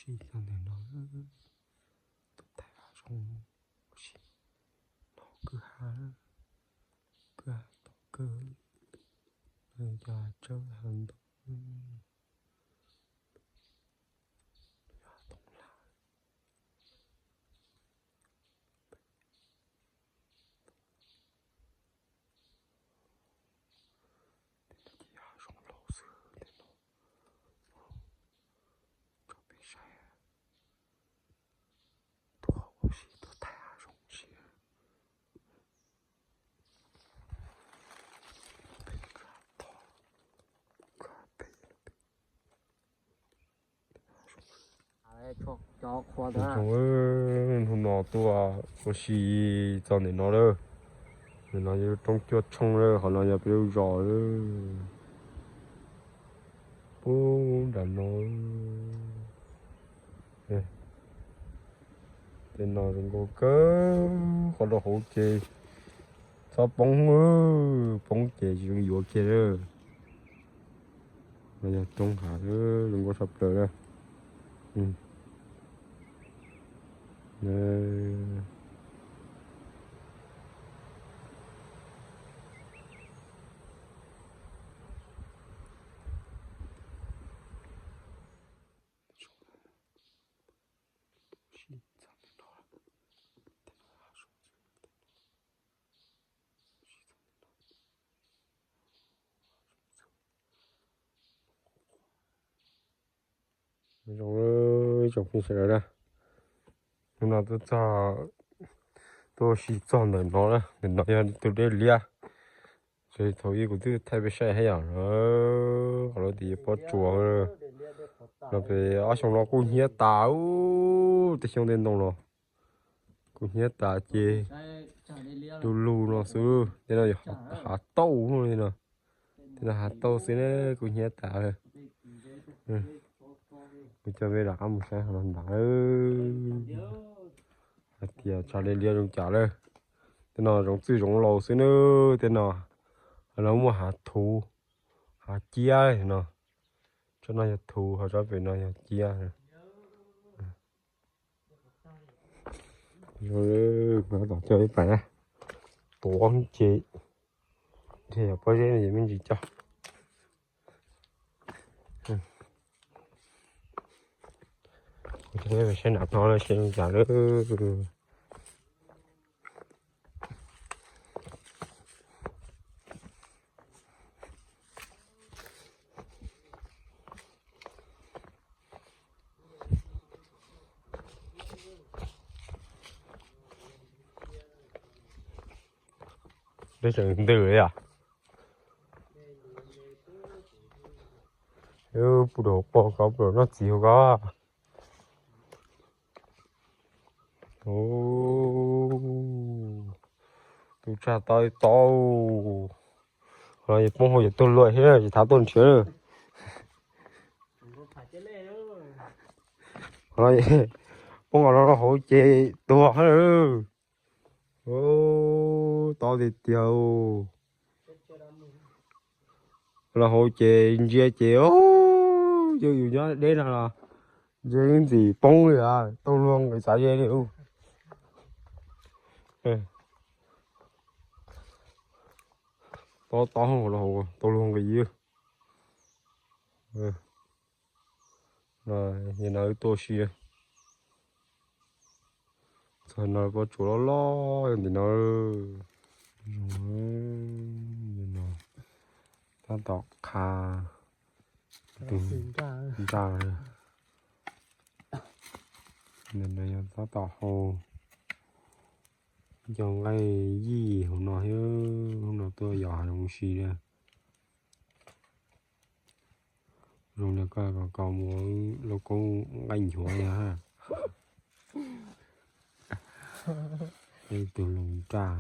Ib txog ntawm no, tus thaij hav zoov ua si, no kwj ha, kwj ha tau kawg, no yog tsawb hav ntoo, yog hav toom hla. Tej no ces yog hav zoov laus xwb tej no. Tso peb saib, tuaj ua si tuaj thaij hav zoov si. Hnub no tuaj ua si txog ntawm no lawm. Ntawm no yog lub roob cuaj tshooj lawm, qhov no yog peb lub zos lawm. Pub nram no. Tej no zoo nkauj kawg, qhov rau hauv ces txhob poob, poob ces tsis zoo yuav kiag lawm. No yog roob hav zoo nkauj tshaj plaws lawm. Zoo, ib tsoom phooj ywg sawv daws na, hnub no tuaj txog, tuaj ua si txog ntawm no na, ntawm no yog tus dej liab. Thaum ub kuv twb thaij peb saib thiab yom, qhov lawv tias pob tsuas no. Pem ob xyoo no kuj hnyiab tas, tej xyoo tej ntoo los kuj hnyiab tas ces du lug no xwb. Tej no yog hav tauj li no, tej no hav tauj xwb ne, kuj hnyiab tas lawm. Kuv coj peb rov qab mus saib qhov no ntag. Hais tias tshav liab liab zoo cas lawm. Tej no zoov txwj zoov laus xwb na. Tej no, no muaj hav thuv, hav ciab no. Tsob no yog thuv, ho tsob pem no yog ciab. Tom coj ib pais na, tuav ces ntshe yog pob zeb no ces me ntsis coj. Kuv coj peb saib nram no seb zoo cas lawm. Dej tseem ntws li os. Pub dua hauv paus ko, pub dua noj txiv hauv ko. Tus tsag tau tau. Qhov no poob hauv ces tuag luaj thiab tsis txhob tuaj nrhiav. Qhov no poob nkaus no rau hauv ces tuag lawm. Tau tiag tiag. Los hauv ces ntsia ces yus nyob deb no los ntsia ntxim poob li, tau luag nqis xav ze li. Tau tau los hauv tau luag nqis. Yog no wb tuaj ua si txog no pob tsuas loj loj ntim no. Zoo no, tab tom qha tus nraj. Ntawm no yog tab tom hau cov nqaij yij hauv no thiab, hnub no tuaj yos hav zoov si na. Zoo li koj ko mus lauj kaub nqaij nchuav li. Ib tug loos nraj.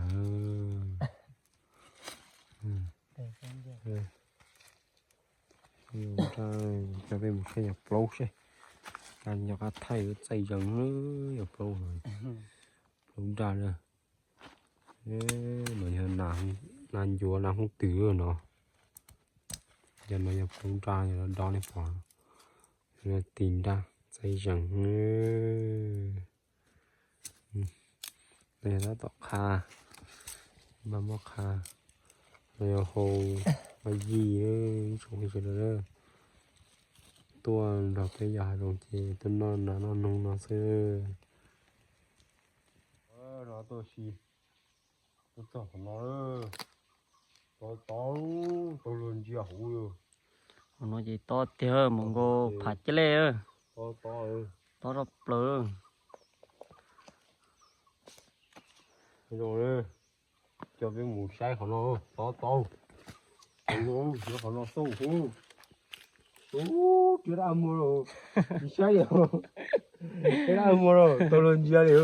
Loos nraj, coj peb mus saib yog plaub seb. Nco qab thaij txaij zees, yog plaub, plaub nraj na. No yog nas ncuav nas hooj twm no. Yog no yog plaub nraj, yog no dob nej pom. Tis nraj, Tev zeeg, tab tom qha, npaj muab qha, los yog hau ma yij, ib tsoom phooj ywg sawv daws, tuaj nrog peb yos hav zoov ces tuaj noj nas noj noog no xwb. No tuaj si, tuaj txog qhov no, tod tod, tau luag ntsia huv. Qhov no ces tob tiag, mus nkaus phav ceg lej, tob rau plaws. Coj peb mus saib qhov no, tod tod, qhov no xauj huv, ub, tsis dab muag, tsis saib li, tsis dab muag, tau luag ntsia li.